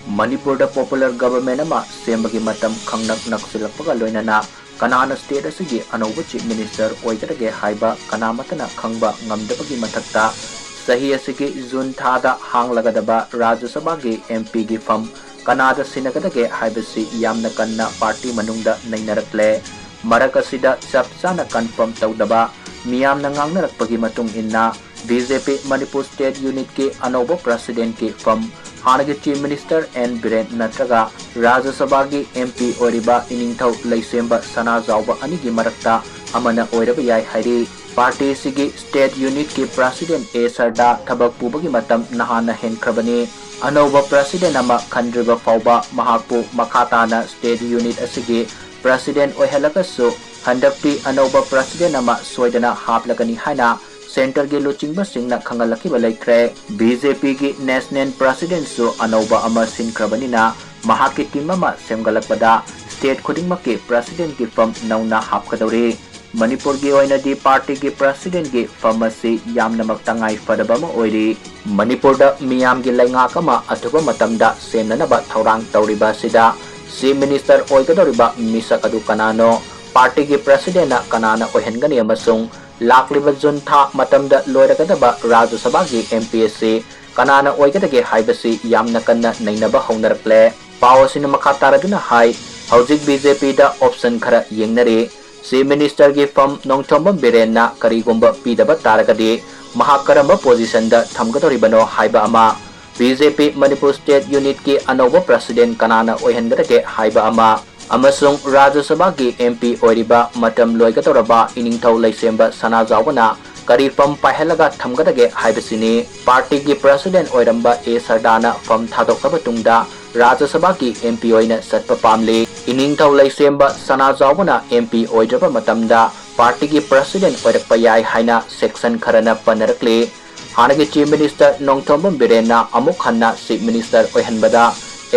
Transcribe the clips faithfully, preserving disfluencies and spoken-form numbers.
ꯃꯅꯤꯄꯨꯔꯗ popular government ꯑꯃ ꯁꯦꯝꯕꯒꯤ ꯃꯇꯝ ꯈꯪꯅꯛ ꯅꯛꯁꯤꯜꯂꯛꯄꯒ ꯂꯣꯏꯅꯅ ꯀꯅꯥꯅ state ꯑꯁꯤꯒꯤ ꯑꯅꯧꯕ Chief Minister ꯑꯣꯏꯒꯗꯒꯦ ꯍꯥꯏꯕ ꯀꯅꯥꯃꯠꯇꯅ ꯈꯪꯕ ꯉꯝꯗꯕꯒꯤ ꯃꯊꯛꯇ, ꯆꯍꯤ ꯑꯁꯤꯒꯤ June ꯊꯥꯗ ꯍꯥꯡꯂꯒꯗꯕ ꯔꯥꯖ꯭ꯌ ꯁꯚꯥꯒꯤ M P ꯒꯤ ꯐꯝ ꯀꯅꯥꯗ ꯁꯤꯟꯅꯒꯗꯒꯦ ꯍꯥꯏꯕꯁꯤ ꯌꯥꯝꯅ ꯀꯟꯅ party ꯃꯅꯨꯡꯗ ꯅꯩꯅꯔꯛꯂꯦ꯫ ꯃꯔꯛ ꯑꯁꯤꯗ ꯆꯞ ꯆꯥꯅ confirm ꯇꯧꯗꯕ ꯃꯤꯌꯥꯝꯅ ꯉꯥꯡꯅꯔꯛꯄꯒꯤ ꯃꯇꯨꯡ ꯏꯟꯅ, B J P Manipur State Unit ꯀꯤ ꯑꯅꯧꯕ President ꯀꯤ ꯐꯝ ꯍꯥꯟꯅꯒꯤ Chief Minister N ꯕꯤꯔꯦꯟ ꯅꯠꯇ꯭ꯔꯒ ꯔꯥꯖ꯭ꯌ ꯁꯚꯥꯒꯤ M P ꯑꯣꯏꯔꯤꯕ ꯏꯅꯤꯡꯊꯧ ꯂꯩꯁꯦꯝꯕ ꯁꯅꯥꯖꯥꯎꯕ ꯑꯅꯤꯒꯤ ꯃꯔꯛꯇ ꯑꯃꯅ ꯑꯣꯏꯔꯕ ꯌꯥꯏ ꯍꯥꯏꯔꯤ꯫ Party ꯑꯁꯤꯒꯤ State Unit ꯀꯤ President A ꯁꯔꯗꯥ ꯊꯕꯛ ꯄꯨꯕꯒꯤ ꯃꯇꯝ ꯅꯍꯥꯟꯅ ꯍꯦꯟꯈ꯭ꯔꯕꯅꯤ꯫ ꯑꯅꯧꯕ President ꯑꯃ ꯈꯟꯗ꯭ꯔꯤꯕ ꯐꯥꯎꯕ ꯃꯍꯥꯛꯄꯨ ꯃꯈꯥ ꯇꯥꯅ State Unit ꯑꯁꯤꯒꯤ President ꯑꯣꯏꯍꯜꯂꯒꯁꯨ, ꯍꯟꯗꯛꯇꯤ ꯑꯅꯧꯕ President ꯑꯃ ꯁꯣꯏꯗꯅ ꯍꯥꯞꯂꯒꯅꯤ ꯍꯥꯏꯅ centre ꯒꯤ ꯂꯨꯆꯤꯡꯕꯁꯤꯡꯅ ꯈꯪꯍꯜꯂꯛꯈꯤꯕ ꯂꯩꯈ꯭ꯔꯦ꯫ B J P ꯒꯤ National President ꯁꯨ ꯑꯅꯧꯕ ꯑꯃ ꯁꯤꯟꯈ꯭ꯔꯕꯅꯤꯅ, ꯃꯍꯥꯛꯀꯤ team ꯑꯃ ꯁꯦꯝꯒꯠꯂꯛꯄꯗ state ꯈꯨꯗꯤꯡꯃꯛꯀꯤ President ꯀꯤ ꯐꯝ ꯅꯧꯅ ꯍꯥꯞꯀꯗꯧꯔꯤ꯫ ꯃꯅꯤꯄꯨꯔꯒꯤ ꯑꯣꯏꯅꯗꯤ party ꯒꯤ President ꯀꯤ ꯐꯝ ꯑꯁꯤ ꯌꯥꯝꯅꯃꯛ ꯇꯉꯥꯏ ꯐꯗꯕ ꯑꯃ ꯑꯣꯏꯔꯤ꯫ ꯃꯅꯤꯄꯨꯔꯗ ꯃꯤꯌꯥꯝꯒꯤ ꯂꯩꯉꯥꯛ ꯑꯃ ꯑꯊꯨꯕ ꯃꯇꯝꯗ ꯁꯦꯝꯅꯅꯕ ꯊꯧꯔꯥꯡ ꯇꯧꯔꯤꯕ ꯑꯁꯤꯗ Chief Minister ꯑꯣꯏꯒꯗꯧꯔꯤꯕ ꯃꯤꯁꯛ ꯑꯗꯨ ꯀꯅꯥꯅꯣ? Party ꯒꯤ President ꯅ ꯀꯅꯥꯅ ꯑꯣꯏꯍꯟꯒꯅꯤ? ꯑꯃꯁꯨꯡ ꯂꯥꯛꯂꯤꯕ June ꯊꯥ ꯃꯇꯝꯗ ꯂꯣꯏꯔꯒꯗꯕ ꯔꯥꯖ꯭ꯌ ꯁꯚꯥꯒꯤ M P ꯑꯁꯤ ꯀꯅꯥꯅ ꯑꯣꯏꯒꯗꯒꯦ ꯍꯥꯏꯕꯁꯤ ꯌꯥꯝꯅ ꯀꯟꯅ ꯅꯩꯅꯕ ꯍꯧꯅꯔꯛꯂꯦ꯫ ꯄꯥꯎ ꯑꯁꯤꯅ ꯃꯈꯥ ꯇꯥꯔꯗꯨꯅ ꯍꯥꯏ, ꯍꯧꯖꯤꯛ B J P ꯗ option ꯈꯔ ꯌꯦꯡꯅꯔꯤ꯫ Chief Minister ꯒꯤ ꯐꯝ ꯅꯣꯡꯊꯣꯝꯕꯝ ꯕꯤꯔꯦꯟꯅ ꯀꯔꯤꯒꯨꯝꯕ ꯄꯤꯗꯕ ꯇꯥꯔꯒꯗꯤ, ꯃꯍꯥꯛ ꯀꯔꯝꯕ position ꯗ ꯊꯝꯒꯗꯧꯔꯤꯕꯅꯣ ꯍꯥꯏꯕ ꯑꯃ, B J P Manipur State Unit ꯀꯤ ꯑꯅꯧꯕ President ꯀꯅꯥꯅ ꯑꯣꯏꯍꯟꯒꯗꯒꯦ ꯍꯥꯏꯕ ꯑꯃ, ꯑꯃꯁꯨꯡ ꯔꯥꯖ꯭ꯌ ꯁꯚꯥꯒꯤ M P ꯑꯣꯏꯔꯤꯕ ꯃꯇꯝ ꯂꯣꯏꯒꯗꯧꯔꯕ ꯏꯅꯤꯡꯊꯧ ꯂꯩꯁꯦꯝꯕ ꯁꯅꯥꯖꯥꯎꯕꯅ ꯀꯔꯤ ꯐꯝ ꯄꯥꯏꯍꯜꯂꯒ ꯊꯝꯒꯗꯒꯦ ꯍꯥꯏꯕꯁꯤꯅꯤ꯫ Party ꯒꯤ President ꯑꯣꯏꯔꯝꯕ A ꯁꯔꯗꯥꯅ ꯐꯝ ꯊꯥꯗꯣꯛꯂꯕ ꯇꯨꯡꯗ ꯔꯥꯖ꯭ꯌ ꯁꯚꯥꯒꯤ M P ꯑꯣꯏꯅ ꯆꯠꯄ ꯄꯥꯝꯂꯤ꯫ ꯏꯅꯤꯡꯊꯧ ꯂꯩꯁꯦꯝꯕ ꯁꯅꯥꯖꯥꯎꯕꯅ M P ꯑꯣꯏꯗ꯭ꯔꯕ ꯃꯇꯝꯗ party ꯒꯤ President ꯑꯣꯏꯔꯛꯄ ꯌꯥꯏ ꯍꯥꯏꯅ section ꯈꯔꯅ ꯄꯟꯅꯔꯛꯂꯤ꯫ ꯍꯥꯟꯅꯒꯤ Chief Minister ꯅꯣꯡꯊꯣꯝꯕꯝ ꯕꯤꯔꯦꯟꯅ ꯑꯃꯨꯛ ꯍꯟꯅ Chief Minister ꯑꯣꯏꯍꯟꯕꯗ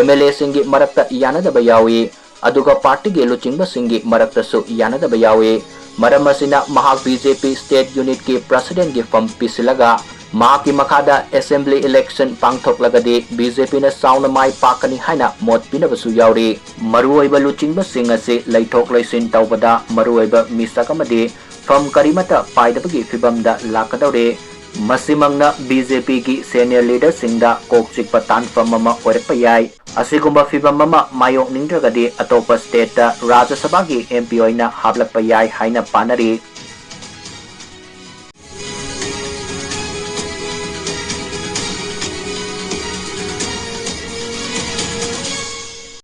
M L A ꯁꯤꯡꯒꯤ ꯃꯔꯛꯇ ꯌꯥꯅꯗꯕ ꯌꯥꯎꯏ, ꯑꯗꯨꯒ party ꯒꯤ ꯂꯨꯆꯤꯡꯕꯁꯤꯡꯒꯤ ꯃꯔꯛꯇꯁꯨ ꯌꯥꯅꯗꯕ ꯌꯥꯎꯏ꯫ ꯃꯔꯝ ꯑꯁꯤꯅ ꯃꯍꯥꯛ B J P State Unit ꯀꯤ President ꯀꯤ ꯐꯝ ꯄꯤꯁꯤꯜꯂꯒ ꯃꯍꯥꯛꯀꯤ ꯃꯈꯥꯗ assembly election ꯄꯥꯡꯊꯣꯛꯂꯒꯗꯤ B J P ꯅ ꯆꯥꯎꯅ ꯃꯥꯏ ꯄꯥꯛꯀꯅꯤ ꯍꯥꯏꯅ ꯃꯣꯠ ꯄꯤꯅꯕꯁꯨ ꯌꯥꯎꯔꯤ꯫ ꯃꯔꯨꯑꯣꯏꯕ ꯂꯨꯆꯤꯡꯕꯁꯤꯡ ꯑꯁꯤ ꯂꯩꯊꯣꯛ ꯂꯩꯁꯤꯟ ꯇꯧꯕꯗ ꯃꯔꯨꯑꯣꯏꯕ ꯃꯤꯁꯛ ꯑꯃꯗꯤ ꯐꯝ ꯀꯔꯤꯃꯠꯇ ꯄꯥꯏꯗꯕꯒꯤ ꯐꯤꯚꯝꯗ ꯂꯥꯛꯀꯗꯧꯔꯦ꯫ ꯃꯁꯤꯃꯛꯅ B J P ꯒꯤ senior leader ꯁꯤꯡꯗ ꯀꯣꯛ ꯆꯤꯛꯄ ꯇꯥꯟꯐꯝ ꯑꯃ ꯑꯣꯏꯔꯛꯄ ꯌꯥꯏ꯫ ꯑꯁꯤꯒꯨꯝꯕ ꯐꯤꯚꯝ ꯑꯃ ꯃꯥꯌꯣꯛꯅꯤꯡꯗ꯭ꯔꯒꯗꯤ ꯑꯇꯣꯞꯄ state ꯇ ꯔꯥꯖ꯭ꯌ ꯁꯚꯥꯒꯤ M P ꯑꯣꯏꯅ ꯍꯥꯞꯂꯛꯄ ꯌꯥꯏ ꯍꯥꯏꯅ ꯄꯥꯅꯔꯤ꯫